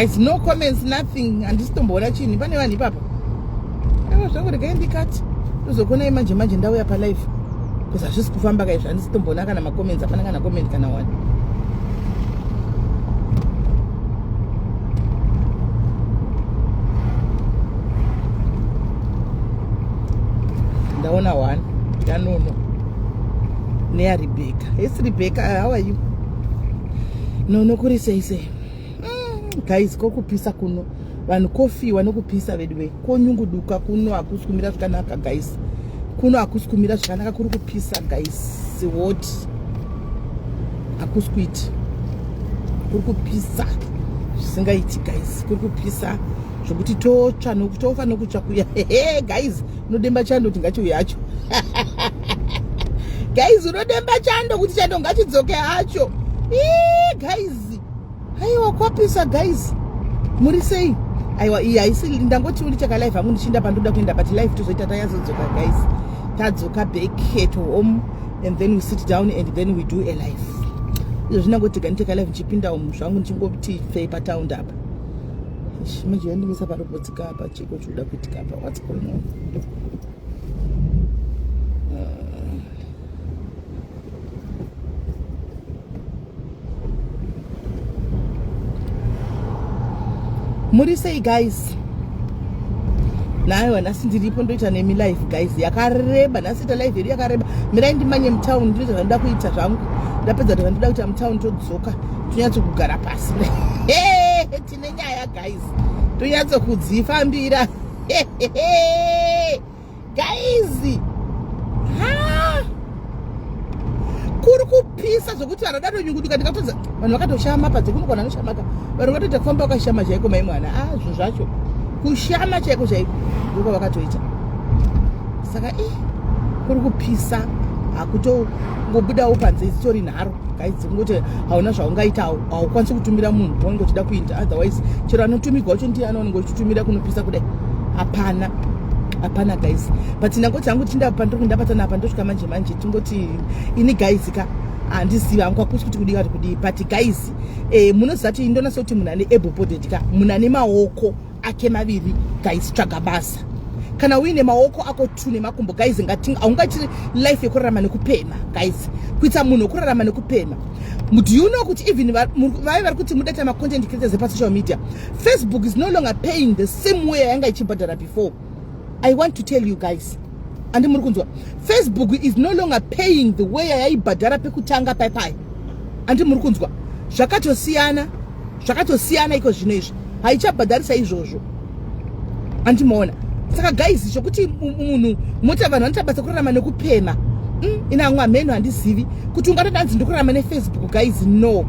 Guys, no comments, nothing. Handisi tomboona chinhu. Pane vanhu ipapa. Aiwa zvangu regai ndikati. Tozokuonai manje manje ndauya pa live. Because hazvisi kufamba kaizvi. Handisi tomboona kana macomments. Hapana kana comment kana one. Ndaona one. Yanono. Neya Rebecca. Yes Rebecca, how are you? Nono kuri sei sei? Guys, kokupisa kuno vanhu kofiwa nokupisa veduwe, konyunguduka kuno, hakusi kumira zvakanaka guys, kuno hakusi kumira zvakanaka, kuri kupisa guys, what hakusi kuita, kuri kupisa zvisingaiti guys, kuri kupisa zvokuti totsva tofa nokutsva kuya. Guys, unodemba chando kuti ngachiuye hacho. Guys, unodemba chando kuti chando ngachidzoke hacho. Guys, aiwa kwapisa guys, muri sei? Aiwa, iyi haisi, ndangoti uri chaka live hangu ndichinda pandoda kuenda, but live tozoita tanyazodzoka guys, tadzoka back at home and then we sit down and then we do a live. Izvo zvinangoti ganiteka live ndichipinda umu zvangu ndichingoti pfei pataundi apa. Manje yandimisa parobotsika apa, chiko chikuda kuitika apa? What's going on? Muri sei guys? Naiwa nhasi ndiripo, ndoita nemi live guys yakareba nhasi. Ita live yedu yakareba. Mirai ndimanye mutown, ndinoita zvandoda kuita zvangu. Ndapedza zvandoda kuita mutown, todzoka tonyatsokugara pasi. Tine nyaya guys, tonyatsokudzifambira guys. Ha, kuri kupisa zvokuti vanhu vadatonyunguduka. Ndikatodza vanhu vakatoshama padze kunogona anoshamaka, vanhu vakatoita kufamba vakashama chaiko. Mai mwana, a zvinhu zvacho kushama chaiko chaiko ndiko vakatoita. Saka i kuri kupisa, hakutongobudawo panze, idzitori nharo guys, kungoti hauna zvaungaita, haukwanisi kutumira munhu waunenge uchida kuita. Otherwise chero anotumigwa wacho ndiye anoonenge uchitumira. Kunopisa kudai, hapana, hapana guys. But ndangoti hangu tinda pandiri kundabatana apa, ndosvika manje manje. Tingoti ini guys ka, handizivi hangu kwakusi kuti kudii kati kudii, but guys, munoziva kuti indonasa kuti munhu ane able bodied ka, munhu ane maoko ake maviri guys, tsvaga basa. Kana uine maoko ako two nemakumbo guys, ngati haungaiti life yekurarama nekupema guys, kuita munhu wekurarama nekupema. Do you know kuti even vave vari kuti mudaita macontent creators epasocial media, Facebook is no longer paying the same way yanga ichibhadhara before? I want to tell you guys, andi muri kunzwa? Facebook is no longer paying the way yaibhadhara pekutanga paipai. Andi muri kunzwa? Zvakatosiyana, zvakatosiyana iko zvino izvi, haichabhadharisa izvozvo, andimaona? Saka guys, zvokuti munhu mota, vanhu vanoita basa kurarama nekupema, ina amwe hameno handizivi kuti ungatodanzi ndikurarama neFacebook guys. No,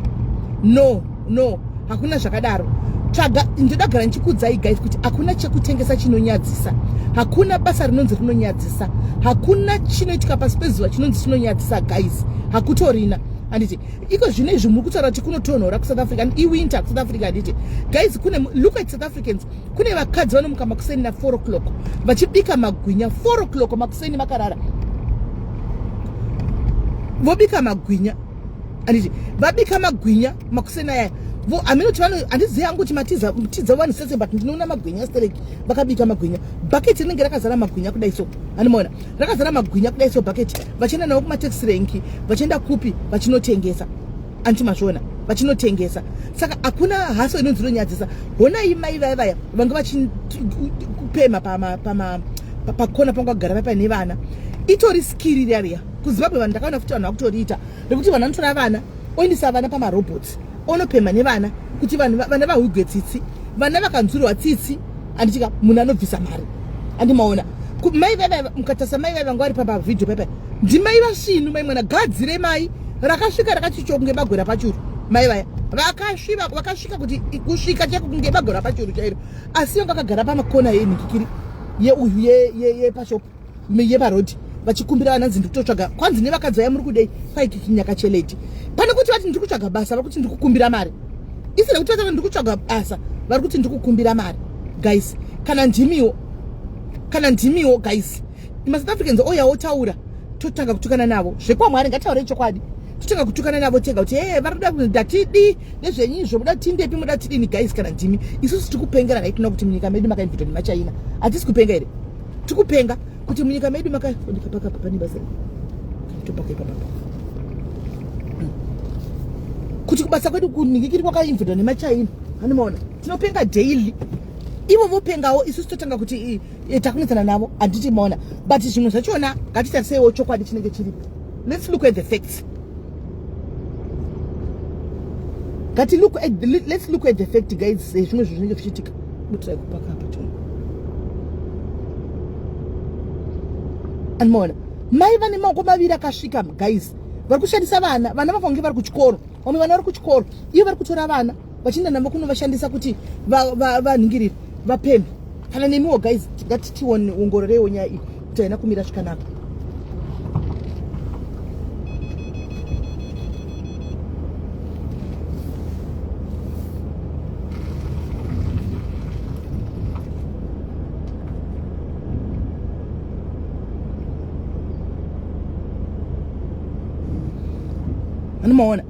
no, no, hakuna zvakadaro. Tsvaga, ndoda kugara ndichikuudzai guys kuti hakuna chekutengesa chinonyadzisa, hakuna basa rinonzi rinonyadzisa, hakuna chinoitika pasi pezuva chinonzi chinonyadzisa guys, hakutorina. Handiti iko zvino izvi muri kutaura kuti kunotonhora kuSouth Africa, iwinter kuSouth Africa? Handiti guys, kune, look at South Africans, kune vakadzi vanomuka makuseni na4 o'clock vachibika magwinya. 4 o'clock makuseni, makarara, vobika magwinya. Handiti vabika magwinya makuseni ayaya, hameno kuti vano, handizivi hangu kuti matiza tidza vanhu sese, but ndinoona magwinya stereki, vakabika magwinya, bhaketi rinenge rakazara magwinya kudai so. Handimaona rakazara magwinya kudai so bhaketi, vachienda navo kumataxi rank, vachienda kupi, vachinotengesa. Anti mazviona? Vachinotengesa. Saka hakuna haso inonzi inonyadzisa. Honai mai vaya vaya vanga vachipema pakona panga kugara vapa nevana, itori skiri riya riya. KuZimbabwe vanhu, ndakaona futi vanhu vakutoriita rekuti vanhu vanotora vana, oendesa vana pamarobots, onopemha nevana kuti vanhu vana vahwigwe tsitsi. Vana vakanzwirwa tsitsi, anditika munhu anobvisa mari. Andimaona mai vaiva, mukatarisa mai vaiva vanga vari pamavhidhio paipai, ndimai vasvinu. Mai mwana gadzire mai rakasvika rakachicho kunge bagwera pachuru. Mai vaya vakasviba, vakasvika kuti kusvika chaiko kunge bagwera pachuru chairo, asi vanga vakagara pamakona yenhikikiri yeuyu yepashopu yeparodhi vachikumbira vananzi ndikutotsvaga. Kwanzi nevakadzi vaya, muri kudei kwaikikinyaka cheleti? Pane kuti vati ndiri kutsvaga basa, vari kuti ndiri kukumbira mari. Isina kuti vati ndiri kutsvaga basa, vari kuti ndiri kukumbira mari guys. Kana ndimiwo, kana ndimiwo guys, maSouth Africans oya otaura, totanga kutukana navo. Zvekwamwari, ngataurei chokwadi. Totanga kutukana navo tega kuti e vari kuda ndatidi nezvenyu izvo, muda tindepi, muda tidini guys. Kana ndimi, isusu tiri kupengera nhai. Tinoda kuti munyika medu makainvitwa nemachaina. Hatisi kupenga here? Tiri kupenga kuti munyika medu makandikapakapa pane basa topaka ipapapa kuti kubasa kwedu kunhikikiri kwakainvitwa nemachaina. Anomaona tinopenga daily, ivo vopengawo. Isusu totanga kuti takunetsana navo, handiti maona? But zvimwe zvachona ngatitariseiwo chokwadi chinenge chiripo. Let's look at the facts. Ngati look at the, let's look at the fact, guys. Zvimwe zvinhu zvinenge zvichiitika, butirai kupaka apa tione. Andimaona mai vane maoko maviri akasvika, guys, vari kushandisa vana. Vana vafange vari kuchikoro, vamwe vana vari kuchikoro, ivo vari kutora vana vachienda navo kunovashandisa kuti vanhingirire, vapembe. Kana nemiwo guys, ngatitiongororeiwo nyaya iyi kuti haina kumira zvakanaka. Anomaona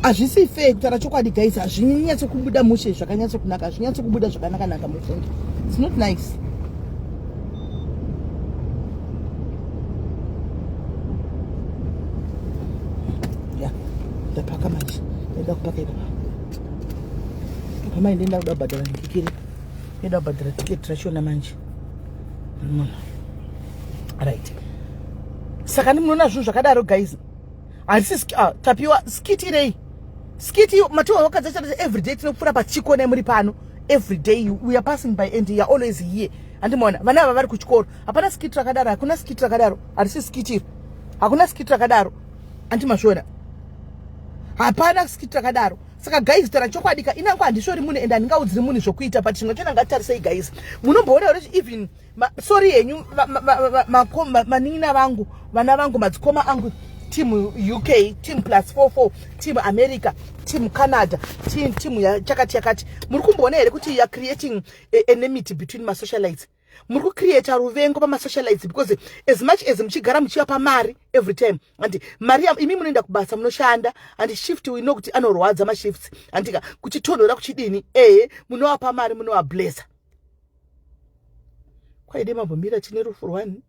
hazvisi fair. Kutaura chokwadi guys, hazvinyatso kubuda mushe zvakanyatso kunaka, hazvinyatso kubuda zvakanakanaka mufungi. It's not nice. Ya, ndapaka manje, ndaida kupaka ipapa pamai. Ndenda kuda kubhadhara ndikiri, ndenda kubhadhara tiketi rachona manje. Munoona, right? Saka munoona zvinhu zvakadaro guys. Handisi tapiwa skit irei, skit matiwa wakadza everyday tinopfuura pachikona muri pano. Every day we are passing by and you are always here. Handimaona vana ava vari kuchikoro. Hapana skit rakadaro, hakuna skit rakadaro. Harisi skit iri, hakuna skit rakadaro. Andimazviona, hapana skit rakadaro. Saka guys, tara chokwadi ka, inangu handisvori munhu and handingaudziri munhu zvokuita, but chimwe chona ngatitarisei guys. Munomboona here even sorry henyu manin'ina vangu, vana vangu, madzikoma angu, team UK, team +44, team America, team Canada, team yakati yakati, muri kumboona here kuti you are creating enmity between masocialites? Muri kucreata ruvengo pamasocialites because as much as muchigara muchivapa mari every time, andi mari imi munoenda kubasa, munoshanda, and shift, we know kuti anorwadza mashifts, andika kuchitonhora kuchidini, ehe, munovapa mari, munovablessa. Kwaide mambomira chine rufu rwani.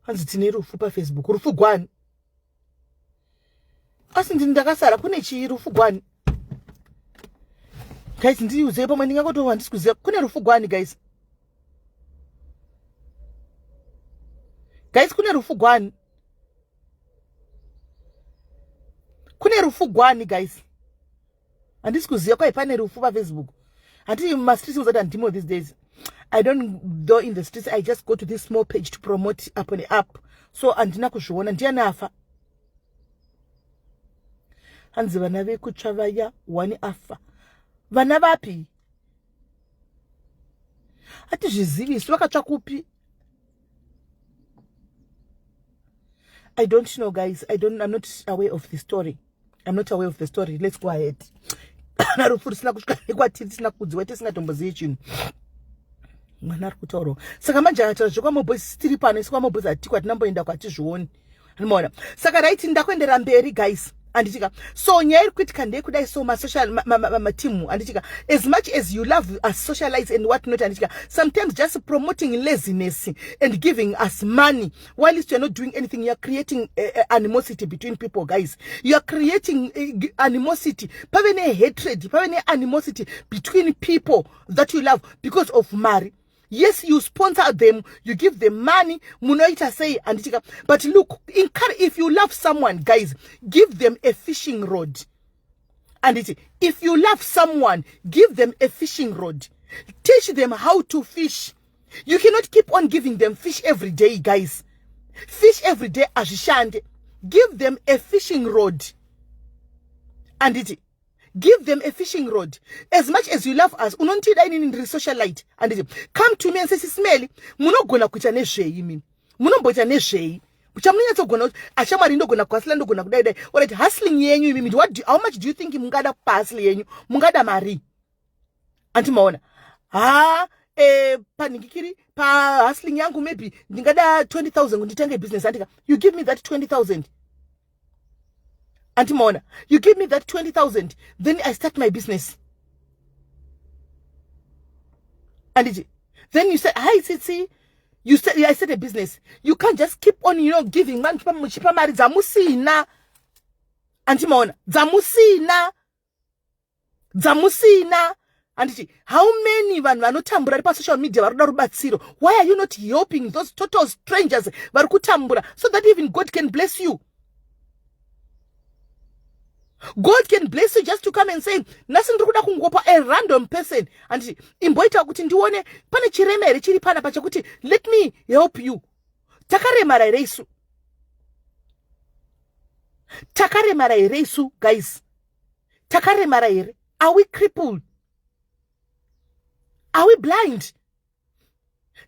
Hanzi tine rufu paFacebook. Rufu gwani? Asi ndini ndakasara? Kune chii? Rufu gwani guys? Ndiudzei, pamwe ndingangotova handisi kuziva. Kune rufu gwani guys? Guys, kune rufu gwani? Kune rufu gwani guys? Handisi kuziva. Kwai pane rufu paFacebook? Hati mastreets uzati handimo these days. I don't go in the streets. I just go to this small page to promote up and up, so handina kuzviona. Ndiani afa? Hanzi vana vekutsva vaya, wani afa. Vana vapi? Hatizvizivisu. Vakatsva kupi? I don't know guys. I don't, I'm not aware of the story. I'm not aware of the story. Let's go ahead. Kana rufu rusina kusvika nekwatiri, tisina kudziwa, tisingatombozivi chinhu, mwana ari kutaurawo. Saka manje akataura zvekwamoboys, tiri pano isi kwamoboys hatiko, hatinamboenda kwatizvioni. Anomaona. Saka right, ndakuendera mberi guys, anditika. So nyaya iri kuitika ndeyekudai. So masocial mateam, anditika, as much as you love us socialites and what not, anditika, sometimes just promoting laziness and giving us money whilst you're not doing anything, you're creating animosity between people guys. You are creating animosity, pave nehatred, pave neanimosity between people that you love because of mari. Yes, you sponsor them, you give them money, munoita sei, anditika, but look, if you love someone guys, give them a fishing rod. Anditi if you love someone, give them a fishing rod, teach them how to fish. You cannot keep on giving them fish every day guys. Fish every day azvishande. Give them a fishing rod. Anditi give them a fishing rod. As much as you love us, unondida inini ndiri socialite, anditi, come to me and say, "Sisimeli, munogona kuita nezvei? Mimi munomboita nezvei chamunonyatsogona kuti ashamwari, ndogona kuhustla, ndogona kudai dai." Alright, hustling yenyu imimi, how much do you think mungada pahustle yenyu? Mungada mari? Andimaona ha, panhingikiri. Pahustling yangu maybe ndingada 20,000 kuti nditange business, andika? You give me that 20,000, andimaona? You give me that 20,000, then I start my business, anditi? Then you say, "Hi Tsitsi," you say, "I start a business." You can't just keep on giving man, muchipa mari dzamusina, andimaona? Dzamusina, dzamusina, handiti? How many vanhu vanotambura vari pasocial media vari kuda rubatsiro? Why are you not helping those total strangers vari kutambura, so that even God can bless you? God can bless you just to come and say, "Nhasi ndiri kuda kungopa a random person, handiti? Imboita kuti ndione pane chirema here chiri panapa chekuti let me help you." Takaremara here isu? Takaremara here isu, guys? Takaremara here? Are we crippled? Are we blind?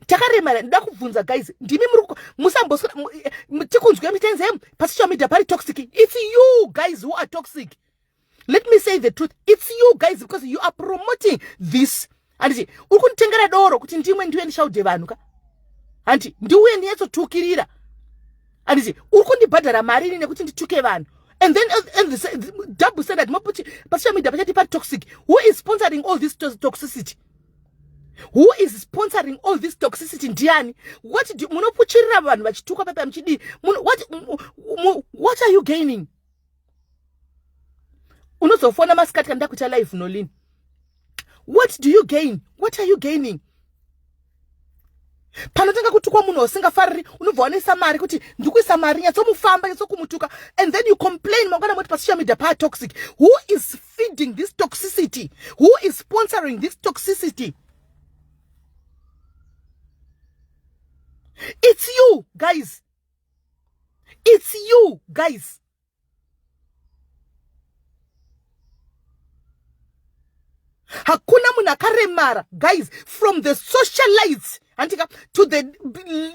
Takaremara? Ndoda kubvunza, guys. Ndimi muri musamboswera tikunzwe mitenze pasocial media pari toxic. It's you guys who are toxic. Let me say the truth, it's you guys, because you are promoting this, handiti? Uri kunditengera doro kuti ndimwe, ndiuye ndishaudhe vanhu ka, handiti? Ndiuye ndinyatsotukirira, handiti? Uri kundibhadhara mari ini nekuti ndituke vanhu, and then and the double standard, moputi pasocial media pachati pari toxic. Who is sponsoring all this toxicity? Who is sponsoring all this toxicity? Ndiani? What do munopuchirira vanhu vachituka pepa muchidii? What are you gaining? Unozofona masikati kana ndakuita live nolini. What do you gain? What are you gaining? Panotanga kutukwa munhu wasingafariri, unobva wanoisa mari kuti ndikuisa mari, nyatsomufamba, nyatsokumutuka, and then you complain mangwana moti pasocial media paatoxic. Who is feeding this toxicity? Who is sponsoring this toxicity? It's you guys, it's you guys. Hakuna munhu akaremara, guys, from the socialites, handika, to the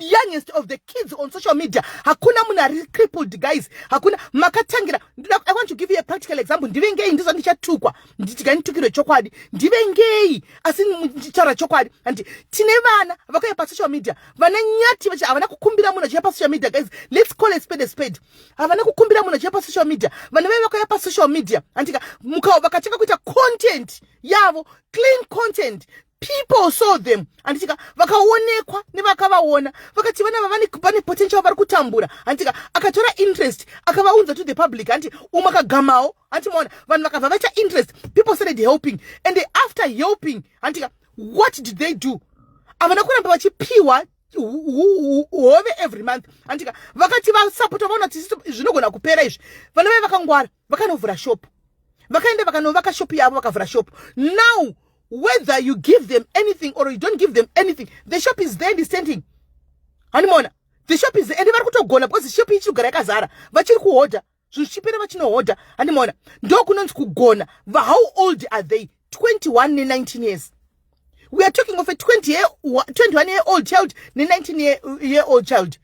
youngest of the kids on social media. Hakuna munhu ari crippled, guys, hakuna. Makatangira, I want to give you a practical example. Ndivengei, ndizo ndichatukwa, ndichiganitukirwe chokwadi. Ndivengei, asi ndichitaura chokwadi, handi? Tine vana vakauya pasocial media, vana Nyati vachi havana kukumbira munhu achiuya pasocial media. Guys, let's call a spade a spade. Havana kukumbira munhu achiuya pasocial media. Vana vai vakauya pasocial media, handika? Mukao vakatanga kuita content yavo, clean content. People saw them, handitika? Vakaonekwa nevakavaona, vakati vana va vane potential, vari kutambura, handitika? Akatora interest, akavaunza to the public, hanti? Umwe akagamawo, hanti maona? Vanhu vakabva vaita interest. People started helping, and after helping, handitika, what did they do? Havana kuramba vachipiwa hove every month, handitika? Vakati vasapota, vaona kuti zvinogona kupera izvi. Vana vai vakangwara, vakanovhura shop, vakaenda vakanovaka shop yavo, vakavhura shop. Now, whether you give them anything or you don't give them anything, the shop is there and standing, hanimona? The shop is there and vari kutogona, because shop ichiri kugara yakazara, vachiri kuhodha zvinhu zvichipera, vachinohodha, hanimona? Ndo kunonzi kugona. How old are they? 21 ne19 years. We are talking of a 20 year, 21 year old child ne19 year old child,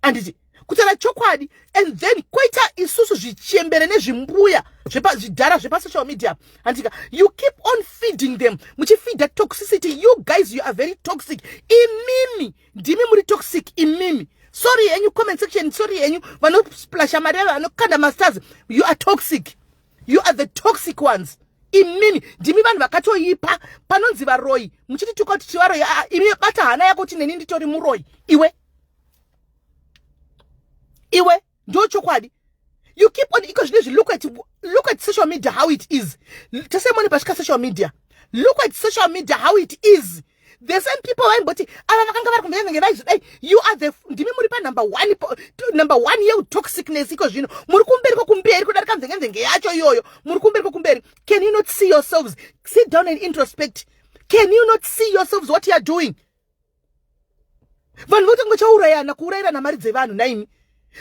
anditi? Kutaura chokwadi. And then koita isusu zvichembere nezvimbuya, zvidhara zvepasocial media, handika? You keep on feeding them, muchifeeda toxicity. You guys, you are very toxic. Imimi ndimi muri toxic imimi. Sorry yenyu, comment section, sorry yenyu vanosplasha mari avo, vanokanda mastars. You are toxic. You are the toxic ones. Imimi ndimi vanhu vakatoipa. Panonzi varoi, muchiti tuka kuti tivaroi. Imi bata hana yako kuti neni nditori muroi. Iwe, iwe, ndo chokwadi. You keep on iko zvinezvi. Look at social media, how it is. Tasemoni pasvika social media, look at social media, how it is. The same people vaimboti ava vakanga vari kumvenge vaizvodai, you are the, ndimi muri panumber one, number one yeutoxicness iko zvino. Muri kumberi kwokumberi kudarika mvenge yacho iyoyo. Muri kumberi kwokumberi. Can you not see yourselves? Sit down and introspect. Can you not see yourselves, what you are doing? Vanhu votanga chaurayana, kuurayirana mari dzevanhu. Naimi,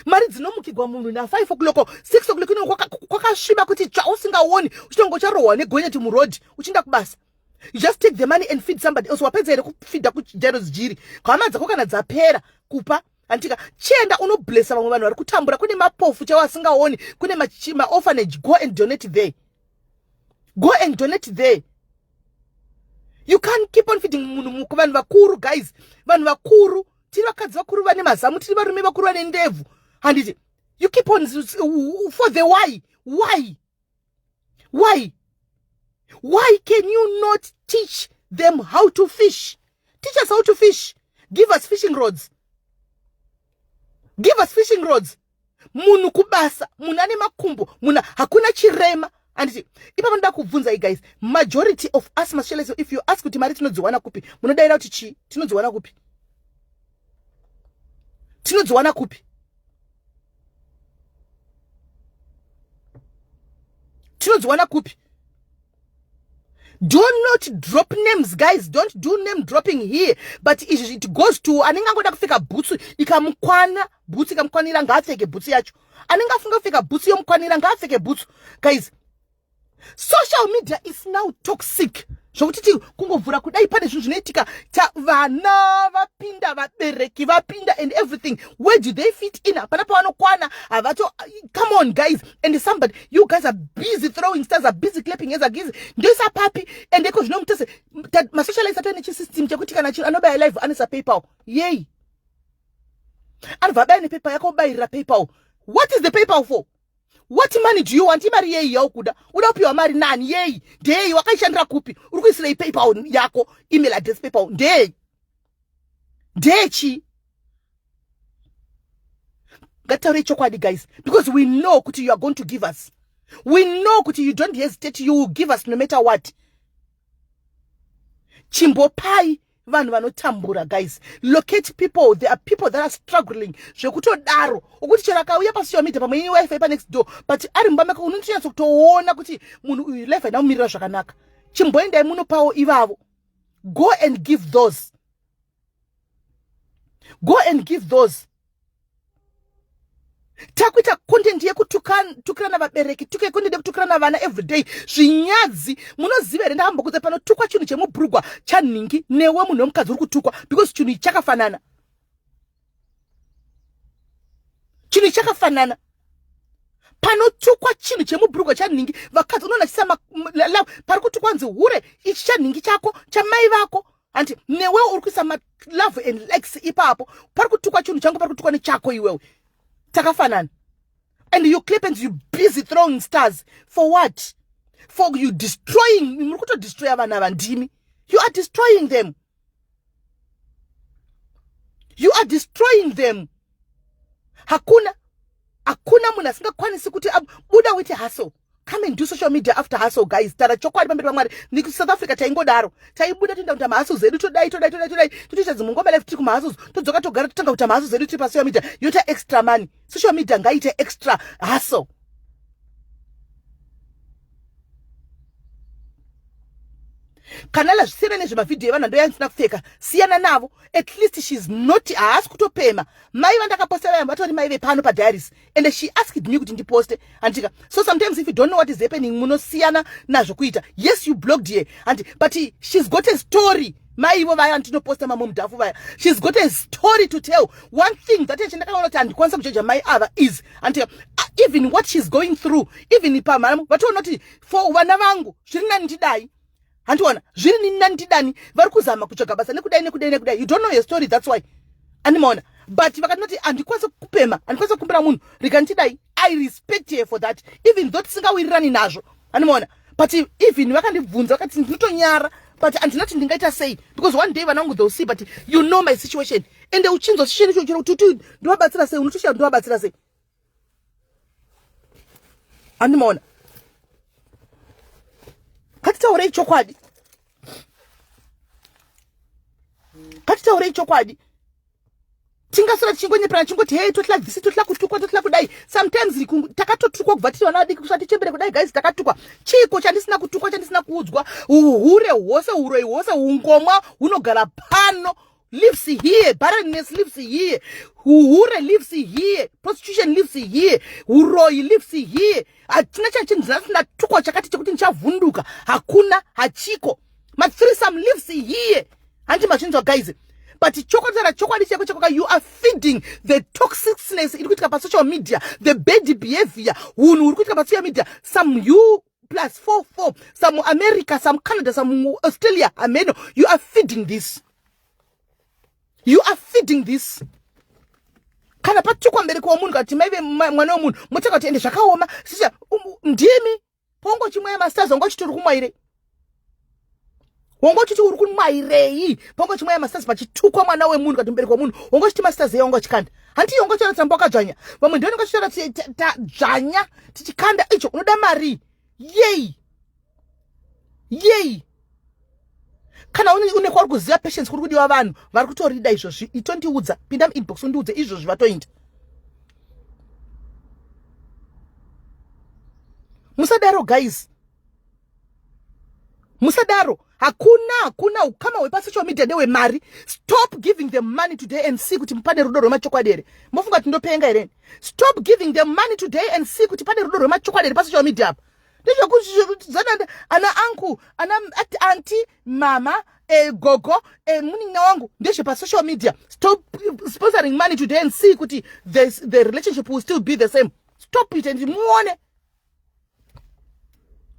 mari dzinomukigwa munhu na5 o'clock, 6 o'clock ino, kwakasviba kuti tsva, usingaoni, uchitonge ucharohwa negonyeti murodhi uchienda kubasa. You just take the money and feed somebody else. Wapedza here kufidha kuJairos Jiri hama dzako kana dzapera kupa, antika? Chienda unoblessa vamwe vanhu vari kutambura. Kune mapofu chaiwo asingaoni, kune maorphanage. Go and donate there, go and donate there. You can't keep on feeding munhu, vanhu vakuru guys, vanhu vakuru, tiri vakadzi vakuru vane mazamu, tiri varume vakuru vane ndebvu, handiti? You keep on for the why, why, why, why can you not teach them how to fish? Teach us how to fish. Give us fishing rods, give us fishing rods. Munhu kubasa, munhu ane makumbo, munhu hakuna chirema, handiti? Ipapo ndoda kubvunzai guys, majority of us masocialites, if you ask kuti mari tinodziwana kupi, munodayira kuti chii? Tinodziwana kupi? Tinodziwana kupi? Tinodziwana kupi? Do not drop names guys, don't do name dropping here, but izvi it goes to anenge angoda kupfeka bhutsu ikamukwana, bhutsu ikamukwanira ngaapfeke bhutsu yacho. Anenge afunga kupfeka bhutsu yomukwanira ngaapfeke bhutsu. Guys, social media is now toxic zvokuti ti kungovhura kudai pane zvinhu zvinoitika. Vana vapinda, vabereki vapinda and everything. Where do they fit in? Hapana pavanokwana, havato. Come on guys, and somebody, you guys are busy throwing stars, are busy clapping as agizi ndoisa papi. And iko zvino mutese masocialites atove nechisystem chekuti kana anobaya live anoisa PayPal. Yei, anobva abaya nePayPal yako, obayirira PayPal. What is the PayPal for? What money do you want? Imari yei yaukuda? Uda kupiwa mari nani? Yei, ndeyei? Wakaishandira kupi? Uri kuisirei PayPal yako, email address? PayPal ndeyei? Ndechi? Ngataurei chokwadi guys, because we know kuti you are going to give us. We know kuti you don't hesitate, you will give us no matter what. Chimbopai vanhu vanotambura guys. Locate people. There are people that are struggling zvekutodaro, ukuti chero akauya pasocial media, pamwe ini WiFi panext door, but ari mumba mako, unotonyatso kutoona kuti munhu uyu life haina kumirira zvakanaka. Chimboendai munopawo ivavo. Go and give those, go and give those. Takuita content yekutukirana vabereki, tuke content yekutukirana vana everyday, zvinyadzi. Munoziva here, ndakambokudza, panotukwa chinhu chemubhurugwa chanhingi, newe munhu wemukadzi uri kutukwa, because chinhu ichi chakafanana, chinhu ichi chakafanana. Panotukwa chinhu chemubhurugwa chanhingi, vakadzi unoona chisa pari kutukwa nzi hure ichi chanhingi chako chamai vako, hanti? Newe uri kuisa malove and likes ipapo pari kutukwa chinhu changu, pari kutukwa nechako iwewe. Takafanana. And you clip and you busy throwing stars for what? For you destroying, muri kutodestroya vana ava ndimi. You are destroying them, you are destroying them. Hakuna, hakuna munhu asingakwanisi kuti buda uite hustle. Come and do social media after hustle guys. Tara chokwadi pamberi pamwari, South Africa taingodaro, taibuda toenda kuita mahustles edu, todai, todai, todai, todai, totoita dzimungoma life tiri kumahustles, todzoka, togara, totanga kuita mahustles edu tiri pasocial media, yoita extra money. Social media ngaiite extra hustle. Kana lazvisiyana nezvemavhidhiyo evanhu andoya ndisina kupfeka, siyana navo. At least she's not, haasi kutopema. Mai vandakaposta vaya vatori mai vepano padiaries, and she asked me kuti ndiposte, handika? So sometimes if you don't know what is happening, munosiyana nazvo kuita. Yes, you blocked here, handi? But she's got a story. Mai ivo vaya ndinoposta mamwe mudhafu vaya, she's got a story to tell. One thing that chandakaona kuti handikwanisa kujeja mai ava is, handika, even what she's going through, even pamhamo vatoona kuti for vana vangu zviri nani ndidai, handiona zviri nini nani ndidani. Vari kuzama kutsvaga basa nekudai, nekudai, nekudai. You don't know your story, that's why, andimaona? But vakanoti handikwanisi kupema, handikwanisi kukumbira munhu, rega ndidai. I respect her for that, even though tisingawirirani nazvo, andimaona? But even vakandibvunza vakati ndinotonyara, but handinati ndingaita sei, because one day vana vangu they'll see. But you know my situation, ende uchinzwa chisheni icho chero kuti ndovabatsira sei, unotoshaa ndovabatsira sei, andimaona? Ngatitaurei chokwadi, ngatitaurei chokwadi. Tingasora tichingonyeperana, chingoti hei, totla this, totla kutukwa, totla kudai. Sometimes takatotukwa kubva tiri vana vadiki kusati tichembere kudai guys, takatukwa. Chiko chandisina kutukwa, chandisina kuudzwa? Uhure hwose, uroi hwose, ungomwa hunogara pano, lives here. Barrenness lives here, uhure lives here, prostitution lives here, uroi lives here. Hatina chachinzasina tukwa chakati chekuti ndichavhunduka, hakuna, hachiko. Mathreesome lives here, hanti machinzwa guys? But chokwadi, chokwadi cheko cheko, you are feeding the toxicness iri kuitika pasocial media, the bad behavior, hunhu huri kuitika pasocial media. Some you plus 44, some America, some Canada, some Australia, ameno. You are feeding this, you are feeding this. Kana patukwa mbereki womunhu kana kuti maive mwana wemunhu, motanga kuti ende zvakaoma sisa. Ndimi pongo chimwaya masters, wanga uchiti uri kumwairei? Wanga uchiti uri kumwairei? Pongo chimwaya masters pachitukwa mwana wemunhu kana mubereki wemunhu, wanga uchiti masters ei? Wanga uchikanda hanti? Wanga uchitora tsamba wakadzvanya, vamwe ndivanenge vachitora tadzvanya tichikanda icho. Unoda mari yei? Yei? Kana une kwauri kuziva patience kuri kudiwa, vanhu vari kutorida izvozvi, itondiudza. Pinda muinbox undiudze izvozvi vatoinda. Musadaro guys, musadaro. Hakuna, hakuna ukama hwepasocial media ndewemari. Stop giving them money today and see kuti pane rudo rwemachokwadi here. Mofunga kuti ndopenga here? Stop giving them money today and see kuti pane rudo rwemachokwadi here pasocial media apa. Ndezvekuzana ana uncle, ana aunty, mama, gogo, munin'ina wangu, ndezvepasocial media. Stop sponsoring money today and see kuti the relationship will still be the same. Stop it and muone,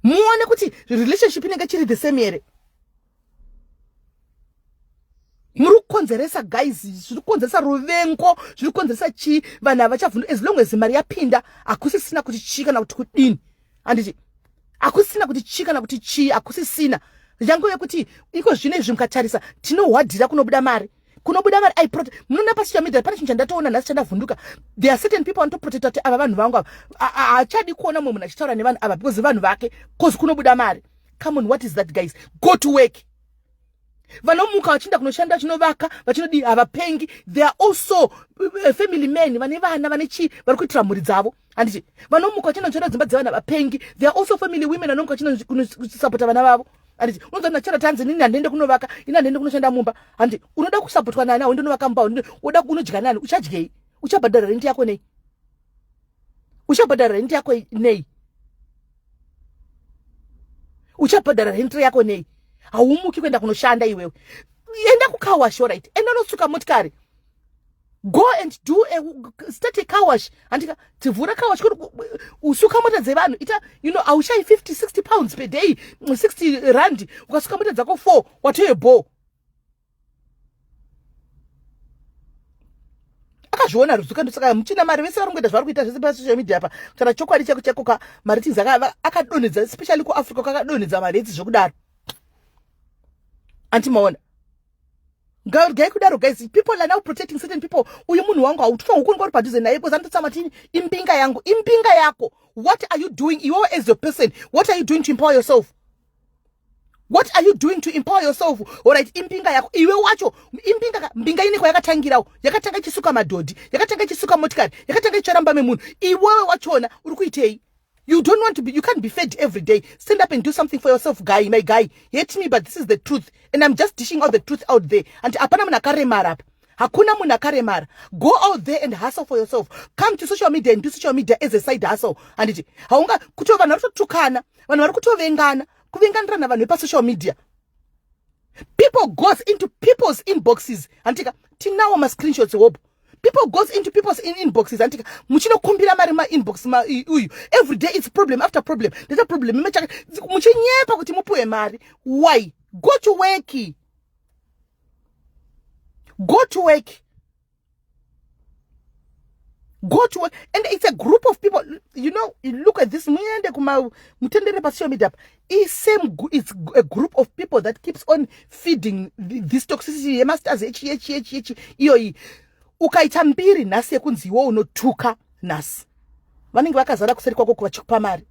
muone kuti relationship inenge chiri the same here. Muri kukonzeresa guys, zviri kukonzeresa ruvengo, zviri kukonzeresa chii. Vanhu havachavhundu as long as mari yapinda. Hakusisina kuti chii kana kuti kudini, handiti? Hakusisina kuti chii kana kuti chii, hakusisina. Yango yekuti iko zvino izvi mukatarisa, tinohwadhira kunobuda mari, kunobuda mari. Munoona pasocial media pane chinhu chandatoona nhasi chandavhunduka. There are certain people vanotoprotecta kuti ava vanhu vangu ava, haachadi kuona mumwe munhu achitaura nevanhu ava because vanhu vake, cause kunobuda mari. Come on, what is that, guys? Go to work. Vanomuka vachienda kunoshanda, vachinovaka, vachinodii, havapengi. They are also family men, vane vana, vane chii, vari kuitira mhuri dzavo, handiti? Vanomuka vachienda kunoshanda dzimba dzevana vapengi. They are also family women vanomuka vachinokusapota vana vavo, handiti? Unonzwa nachara tanzi, "Nini handiende kunovaka, ini handiende kunoshanda mumba." Handi unoda kusapotwa nani? Hauende unovaka mumba, unoda unodya nani? Uchadyei? Uchabhadhara renti yako nei? Uchabhadhara renti yako nei? Uchabhadhara renti yako nei? Haumuki kuenda kunoshanda iwewe. Enda kucarwash, alright? Enda unosuka motikari. Go and do a start a car wash, handika? Tivhura car wash, usuka mota dzevanhu. Ita haushai 50 £60 per day, 60 rand. Ukasuka mota dzako 4, watoye bo. Akazviona ruzuka. Ndosaka muchina mari, vese vari kungoita zvavari kuita zvese pasocial media apa. Kutaura chokwadi chako chako ka, maratings akadonhedza, especially kuAfrica kakadonhedza marates zvokudaro. Antimaona gai kudaro guys. People are now protecting certain people. Uyu munhu wangu, hautofanirwa kunge uri padhuze naye because anototsama tini imbinga yangu. Imbinga yako, what are you doing iwewe as a person? What are you doing to empower yourself? What are you doing to empower yourself? Alright, imbinga yako iwe wacho, imbinga. Mbinga ine kwayakatangirawo. Yakatanga ichisuka madhodhi, yakatanga ichisuka motikari, yakatanga ichiramba memunhu. Iwewe wachona uri kuitei? You don't want to be, you can't be fed every day. Stand up and do something for yourself, guy, my guy. Hate me, but this is the truth. And I'm just dishing out the truth out there. And hapana munhu akaremara apa. Hakuna munhu akaremara. Go out there and hustle for yourself. Come to social media and do social media as a side hustle. Handiti haunga kuti vanhu vari kutotukana, vanhu vari kutovengana, kuvenganirana vanhu vepasocial media. People goes into people's inboxes, handika? Tinawo mascreenshots hope. People goes into people's inboxes, handika, muchinokumbira mari mainbox uyu. Every day it's problem after problem. Ndeta problem imechaka, muchinyepa kuti mupiwe mari. Why? Go to work, go to work, go to work. And it's a group of people. You look at this, muende kuma mutendere pasocial media, same, it's a group of people that keeps on feeding this toxicity yemasters echi echi echi echi iyoyi. Ukaita mbiri nhasi yekunzi iwo unotuka nhasi, vanenge vakazara kuseri kwako vachikupa mari.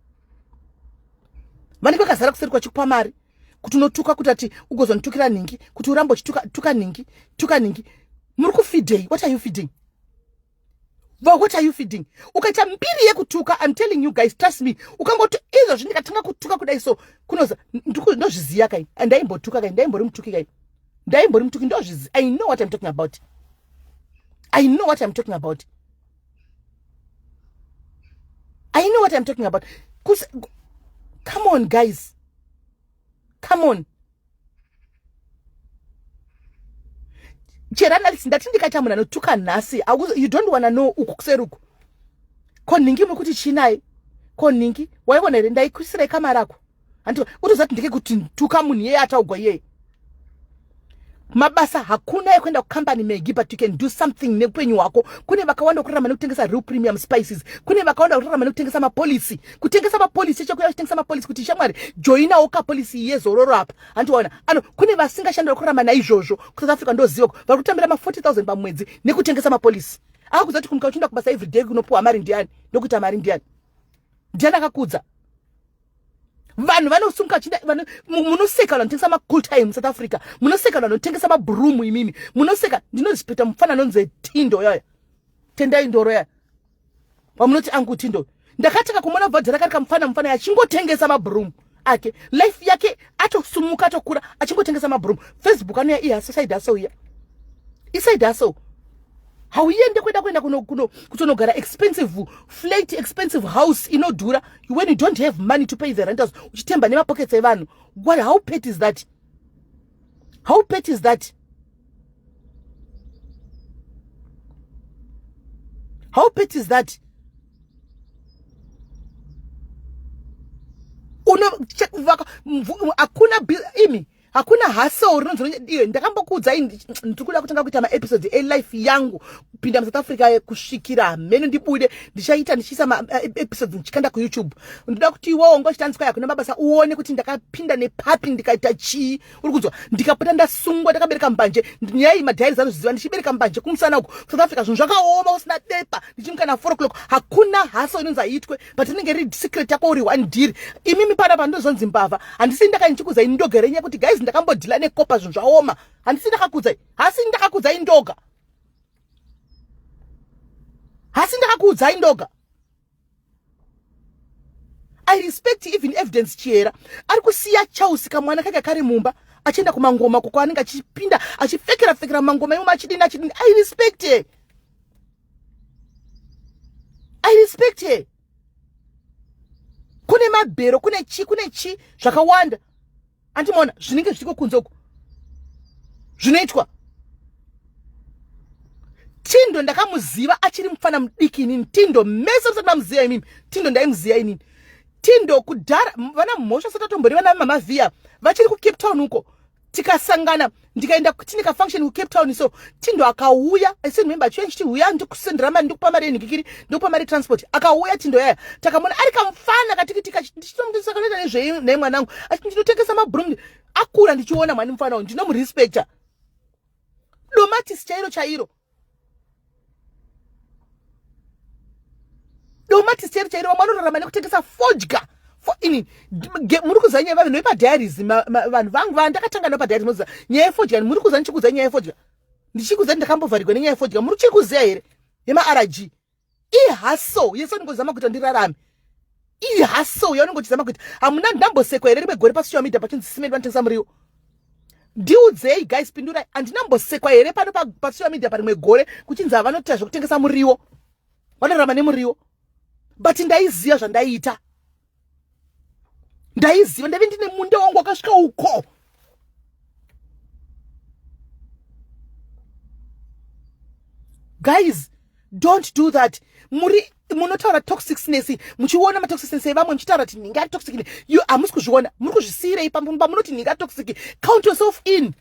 Vanenge vakazara kuseri kwachikupa mari kuti unotuka, kuti ati ugozonitukira nhingi, kuti urambe uchituka, tuka nhingi, tuka nhingi. Muri kufeedei? What are you feeding? What are you feeding? Ukaita mbiri yekutuka, I'm telling you guys, trust me, ukangoti izvozvi ndikatanga kutuka kudai so, kunoza ndozviziya kai. Ndaimbotuka kai, ndaimbori mutuki kai, ndaimbori mutuki. Ndozviziya. I know what I'm talking about. I know what I'm talking about. I know what I'm talking about. Come on guys, come on. Cheranalisi ndati ndikaita munhu anotuka nhasi, you don't wanna know uku kuseri uku. Ko nhingi muri kuti chinaye? Ko nhingi waiona here ndaikuisirai kamari ako? Hanti utoziva kuti ndekekuti tuka munhu iyeye ataugwa iyeye. Mabasa hakuna ekuenda kucompany Maggie, but you can do something neupenyu hwako. Kune vakawanda kurarama nekutengesa real premium spices. Kune vakawanda kurarama nekutengesa mapolicy. Kutengesa mapolicy chekuya kutengesa mapolicy kuti shamwari joinawo kapolicy yezororo apa. Hanti waona ano kune vasingashandi vari kurarama naizvozvo kuSouth Africa ndoziva vari kutambira ma 40000 pamwedzi nekutengesa mapolicy. Akuudza kuti kumuka uchienda kubasa everyday kunopuwa mari ndiani? Ndokuita mari ndiani? Ndiani akakudza? Vanhu vanosunga chinda munoseka vanhu vanotengesa macool time South Africa, munoseka vanhu vanotengesa mabroom imimi, munoseka. Ndinozvipeta mufana anonzi Tindo yaya, Tendai Ndoro yaya, vamunoti angu Tindo. Ndakatanga kumuona bvadzi rake rikamufana mufana achingotengesa mabroom ake, life yake atosumuka atokura achingotengesa mabroom. Facebook anoya iya side hustle iya, iside hustle. Hauende kuenda kuenda kuno kuno kutonogara expensive flat, expensive house inodhura when you don't have money to pay the rentals, uchitemba nemapockets evanhu. What, how petty is that? How petty is that? How petty is that? Hakuna imi, hakuna hustle rinonzi iyo. Ndakambokuudzai ndiri kuda kutanga kuita maepisodes elife yangu kupinda muSouth Africa kusvikira hameno ndibude. Ndichaita ndichiisa maepisodes ndichikanda kuYouTube. Ndoda kuti iwowo ngochitanzwa hakuna mabasa uone kuti ndakapinda nepapi, ndikaita chii. Uri kunzwa? Ndikapota ndasungwa ndakabereka mbanje. Nyaya iyi madiaries anozviziva. Ndichibereka mbanje kumusana uku South Africa, zvinhu zvakaoma, usina bepa, ndichimuka na 4 o'clock. Hakuna hustle inonzi haiitwe, but inenge iri secret yako uri one deal. Imimi panapa ndozonzi mbavha. Handisi ndakanichikudzai ndoga renyaya kuti guys ndakambodhila nekopa, zvinhu zvaoma. Handisi ndakakudzai, hasi ndakakudzai ndoga, hasi ndakakuudzai ndoga. I respect even Evidence Chiera ari kusiya Charles kamwana kake kari mumba achienda kumangoma koko anenge achipinda achipfekera pfekera mangoma imomo achidini achidini. I respect her. I respect her. Kune mabhero, kune chi, kune chi zvakawanda. Andimaona zvinenge zvichiko kunze uko zvinoitwa. Tindo ndakamuziva achiri mufana mudiki inini. Tindo mese musati mamuziva imimi. Tindo ndaimuziva inini. Tindo kudhara vana mhosva sati atombori vana mama Via vachiri kuCape Town uko. Tikasangana ndikaenda tine kafunction kuCape Town, so Tindo akauya. I still remember achiuya ndichiti uya ndikusendera mari, ndikupa mari yenhikikiri, ndikupa mari transport. Akauya Tindo yaya, takamona ari kamufana katikitika. Ndichitomutisakaneta nezvei naye mwanangu, achiti ndinotengesa mabroom. Akura ndichiona mwani mufana uyu, ndinomurespecta. Domatisi chairo chairo, domatisi chairo chairo. Vamwe vanorarama nekutengesa fodya. Ini muri kuziva nyaya vanhu vepadiaries, vanhu vangu vandakatanga navo padiaries, moziva nyaya yefodya. Muri kuziva ndichikuziva nyaya yefodya, ndichikuziva ndakambovharigwa nenyaya yefodya. Muri chiri kuziva here yemaRG? Ihustle yese unongozama kuita ndirarame, ihustle yaunongochizama kuita. Hamuna ndambosekwa here rimwe gore pasocial media pachinzi simende vanotengesa muriwo? Ndiudzei guys, pindurai. Handinambosekwa here pano pasocial media parimwe gore kuchinzi havanoita zvekutengesa muriwo, vanorarama nemuriwo? But ndaiziva zvandaiita, ndaiziva ndaive ndine munda wangu wakasvika uko. Guys, don't do that. Muri munotaura toxicness, muchiona matoxicness evamwe, muchitaura kuti nhinga toxic. You hamusi kuzviona, muri kuzvisiyirei pamunoti nhinga toxic? Count yourself in.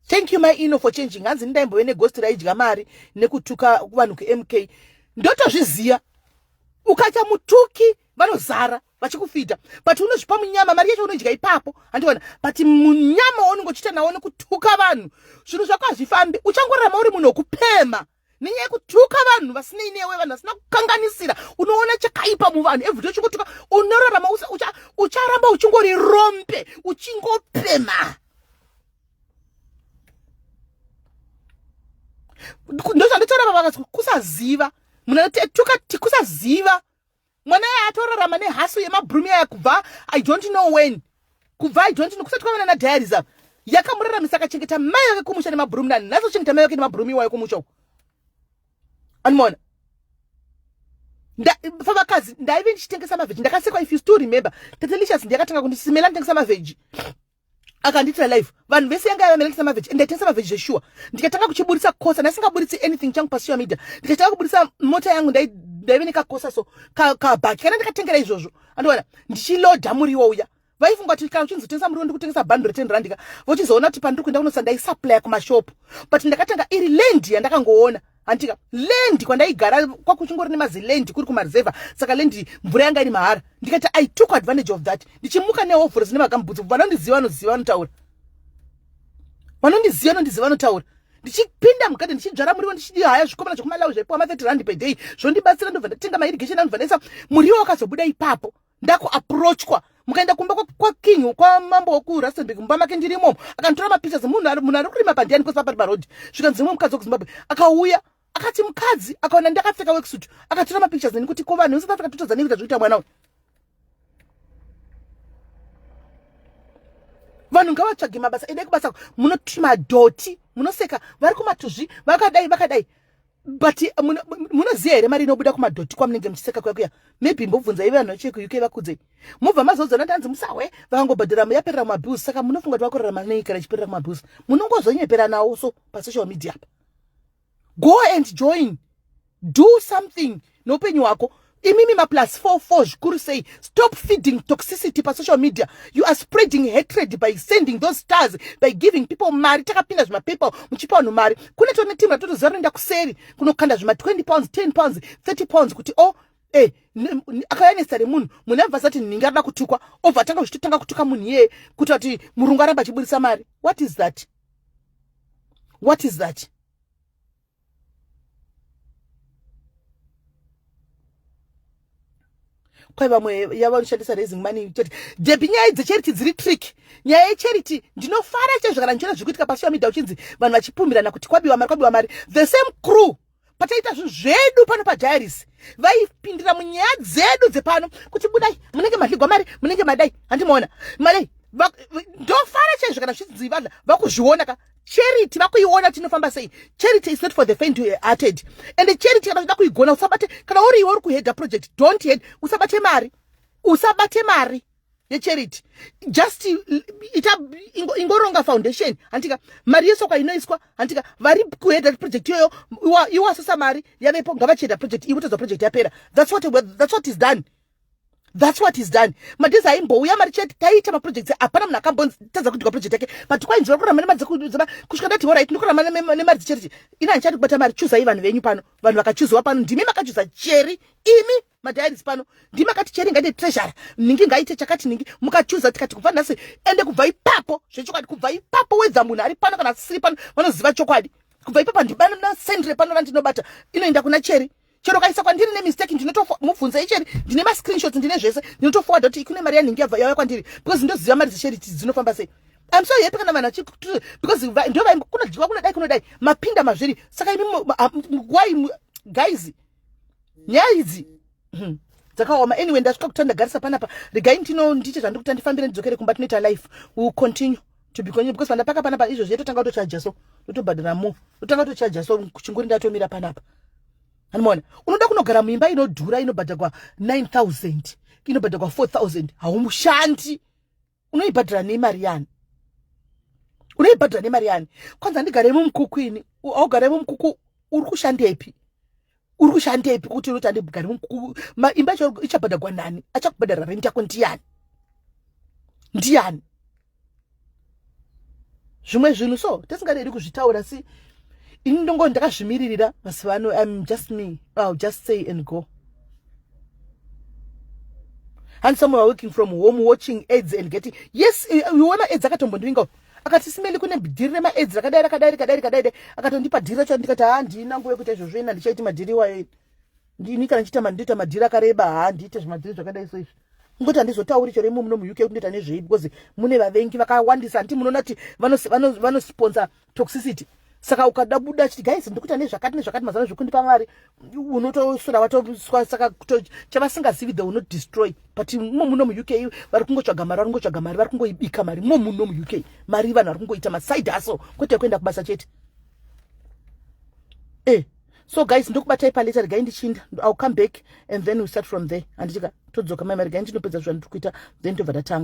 Thank you my ino for changing. Hanzi ndaimbove negosti raidya mari nekutuka vanhu kuMK. Ndotozviziva, ukaita mutuki vanozara vachikufidha, but unozvipa munyama, mari yacho unodya ipapo. Handiona, but munyama waunenge uchiita nawo nekutuka vanhu, zvinhu zvako hazvifambi. Uchangorarama uri munhu wekupema nenyaya yekutuka vanhu vasinei newe, vanhu vasina kukanganisira. Unoona chakaipa muvanhu everyday uchingotuka, unorarama ucharamba uchingori rombe uchingopema. Ndozvandotaura vavakati kusaziva munatuka, kusaziva. Mwana yaye atorarama nehustle yemabroom yaya kubva I don't know when, kubva I don't know kusati kwavana nadiaries apa. Yakamuraramisa, akachengeta mai vake kumusha nemabroom. Nanhasi ochengeta mai vake nemabroom iwayo kumusha uko. Anomaona favakazi ndaive ndichitengesa mavheji, ndakasekwa. If you still remember, Tatelicious ndiyakatanga kundisimela nditengesa mavheji. Akandiitira live, vanhu vese yanga yavamelekisa mavheji. Ndaitengesa mavheji zveshuwa. Ndikatanga kuchiburitsa kosa, ndasingaburitsi anything changu pasocial media. Ndikatanga kuburitsa mota yangu, ndaive nekakosa so kabhaki kana ndikatengera izvozvo, andiona ndichilodha muriwo uya. Vaifunga kuti kana uchinzotengesa muriwo ndikutengesa bhando re10 rand ka. Vochizoona kuti pandiri kuenda kunosa ndaisupply kumashopu, but ndakatanga iri land yandakangoona, handika land kwandaigara kwakuchingori nemaziland kuri kumareserva. Saka land mvura yanga iri mahara. Ndikati I took advantage of that, ndichimuka nehovhorosi nemagumboots. Vanondiziva vanoziva, vanotaura. Vanondiziva vanondiziva, vanotaura. Ndichipinda mugadheni, ndichidzvara muriwo, ndichihaya zvikomana zvekumalawi zvaipiwa ma30 rand per day, zvondibatsira. Ndobva ndatenga mairrigation, andobva ndaisa muriwo, wakazobuda ipapo. Ndakuapproachwa. Mukaenda kumba kwaking, kwamambo wekuRustenburg, mumba make ndirimomo, akanditora mapictures. Munhu ari kurima pandiani kwese papari parodhi. Zvikanzi mumwe mukadzi wekuZimbabwe akauya, akati mukadzi akaona ndakapfeka worksuit, akatora mapictures neni, kuti ko vanhu veSouth Africa totadza nei kuita zvekuita mwana uyu? Vanhu ngavatsvage mabasa, endai kubasa. Munoti madhoti, munoseka vari kumatuzvi, vakadai vakadai, but munoziva here mari inobuda kumadhoti kwamunenge muchiseka kuya kuya? Maybe mbobvunzai vanhu vachekuUK vakudzei, mobva mazodzona ndanzi musahwe vakangobhadhara yaperera kumabills. Saka munofunga kuti vakurarama nei kana ichiperera kumabills? Munongozonyepera nawo so pasocial media apa. Go and join, do something neupenyu hwako. Imimi maplus 44 zvikuru sei, stop feeding toxicity pasocial media. You are spreading hatred by sending those stars, by giving people mari. Takapinda zvimapepa muchipa vanhu mari. Kune tone timu ratotoziva rinoenda kuseri kunokanda zvima 20 pounds, 10 pounds, 30 pounds, kuti o oh, akauya nezita remunhu. Munhu abva asati nhingi arida kutukwa, obva atanga zvichitotanga kutuka munhu iyeye, kuita kuti murungu aramba achiburisa mari. What is that? What is that? Kwai vamwe yavanoshandisa raising money chete. Debi, nyaya dzecharity dziri trick. Nyaya yecharity, ndinofara chaizvo kana ndichiona zviri kuitika pasocial media, uchinzi vanhu vachipumhirana kuti kwabiwa mari, kwabiwa mari. The same crew, pataita zvinhu zvedu pano padiaries, vaipindira munyaya dzedu dzepano kuti budai, munenge madligwa mari, munenge madai, handimaona madai. Ndofara chaizvo kana zvichinzi vanhu vakuzviona ka charity, vakuiona kuti inofamba sei. Charity is not for the faint hearted, and charity kana uchida kuigona, usabate. Kana uri iwe uri kuheada project, don't head, usabate mari, usabate mari yecharity. Just ita ingoronga foundation, handika mari yese kwainoiswa, handika vari kuheada project iyoyo iwasasa mari yavepo, ngavachienda project iwe, todza project yapera. That's what is done, that's what is done. Madhezi aimbouya mari chete, taiita maprojects, hapana munhu akambotadza kudyiwa project yake, but kwainzi vari kurarama nemari dzekudzema. Kusvika ndati alright, ndikurarama nemari dzecharity ina, handichadi kubata mari. Chuzai vanhu venyu pano. Vanhu vakachuziwa pano, ndimi makachuza cheri. Imi madiaries pano, ndimi makati cheri ngaite treasurer, ningi ngaite chakati, ningi mukachuza. Tikati kubva nhasi, ende kubva ipapo, zvechokwadi, kubva ipapo, wedza munhu ari pano kana asisiri pano, vanoziva chokwadi. Kubva ipapo handibana sendre pano randinobata, inoenda kuna cheri. Chero kaisa kwandiri nemistake, ndinotomubvunza icheri. Ndine mascreenshots, ndine zvese, ndinotoforward kuti kune mari yanhingi yabva yauya kwandiri, because ndoziva mari dzecharity dzinofamba sei. I'm so happy kana vanhu vachi, because ndo vaimbo kunodyiwa, kunodai, kunodai, mapinda mazviri. Saka imi why, guys? Nyaya idzi dzakaoma. Anyway, ndasvika kuti ndagarisa panapa. Regai ndino ndiite zvandiri kuti ndifambire, ndidzokere kumba, tinoita life. We will continue to be continue, because pandapaka panapa izvozvi yatotanga kutochaja, so totobhadhara mo, totanga kutochaja. So chinguri ndatomira panapa, anomaona unoda kunogara muimba inodhura, inobhadhagwa 9000, inobhadhagwa 4000, haumushandi. Unoibhadhara nemari yani? Unoibhadhara nemari yani? Kwanza ndigare mumukuku ini, augare mumukuku. Uri kushandepi? Uri kushandepi kuti unoti andigare mumukuku? Imba yacho ichabhadhagwa nani? Achakubhadhara rent yako ndiyani? Ndiyani? Zvimwe zvinhu so tisingadedi kuzvitaura, si ini ndongo ndakazvimiririra mazuva ano. I'm just me, I'll just say and go. And some are working from home, watching ads and getting, yes. Iwona ads akatombondinga, akati simeli kune dhiri remaads rakadai rakadai rakadai rakadai, akatondipa dhiri racho. Ndikati ha, ndina nguva yekuita izvozvo ina, ndichaiti madhiri iwayo ndini. Kana ndichiita, ndoita madhiri akareba. Ha, ndiite zvimadhiri zvakadai so izvi, ngoti handizotauri chero imo muno muUK kuti ndoita nezvei, because mune vavengi vakawandisa. Handiti munoona kuti vanosponsor toxicity? Saka ukada buda chiti guys, ndikuita nezvakati nezvakati, mazana zvekundipa mari, unotoswera watoswa. Saka chavasingazivi, they will not destroy. But imo muno muUK vari kungotsvaga mari, vari kungotsvaga mari, vari kungoibika mari imo muno muUK. Mari vanhu vari kungoita maside hustle, kwete kuenda kubasa chete. So guys, ndokubatai palater. Regai ndichinda, I'll come back and then we start from there, handitika? Todzoka mai mari. Regai ndinopedza zvandiri kuita, then tobva tatanga.